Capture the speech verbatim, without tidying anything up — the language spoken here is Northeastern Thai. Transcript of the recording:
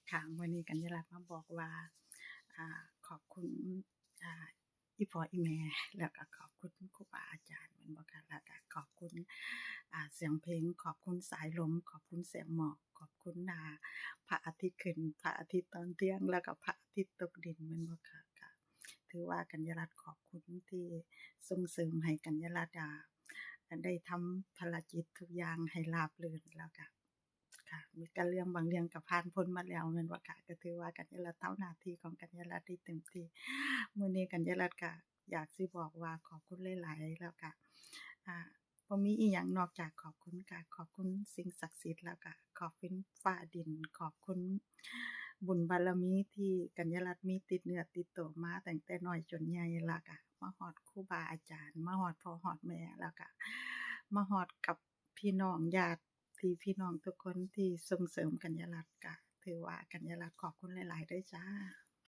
ค่ะ มื้อนี้กัญญารัตน์มาบอกว่า อ่า ขอบคุณ อ่า อีพ่ออีแม่ แล้วก็ขอบคุณครูบาอาจารย์ แม่นบ่คะ แล้วก็ขอบคุณ อ่า เสียงเพลง ขอบคุณสายลม ขอบคุณแสงหมอก ขอบคุณ อ่า พระอาทิตย์ขึ้น พระอาทิตย์ตอนเที่ยง แล้วก็พระอาทิตย์ตกดิน แม่นบ่คะ ก็ถือว่ากัญญารัตน์ขอบคุณที่ส่งเสริมให้กัญญารัตน์ อ่า ได้ทำภารกิจทุกอย่างให้ราบรื่น แล้วก็ ค่ะ มีกะเรื่องบางเรื่องก็ผ่านพ้นมาแล้วแม่นบ่คะ ก็ถือว่ากัญญารัตน์ทำหน้าที่ของกัญญารัตน์ได้เต็มที่ มื้อนี้กัญญารัตน์ก็อยากสิบอกว่าขอบคุณหลายๆ แล้วก็ อ่า บ่มีอีหยังนอกจากขอบคุณค่ะ ขอบคุณสิ่งศักดิ์สิทธิ์ แล้วก็ขอบคุณฟ้าดิน ขอบคุณบุญบารมีที่กัญญารัตน์มีติดเนื้อติดตัวมาตั้งแต่น้อยจนใหญ่ แล้วก็มาฮอดครูบาอาจารย์ มาฮอดพ่อฮอดแม่ แล้วก็มาฮอดกับพี่น้องญาติ ที่พี่น้องทุกคนที่ส่งเสริมกัญญารัตน์ ก็ถือว่ากัญญารัตน์ขอบคุณหลายๆ เด้อจ้า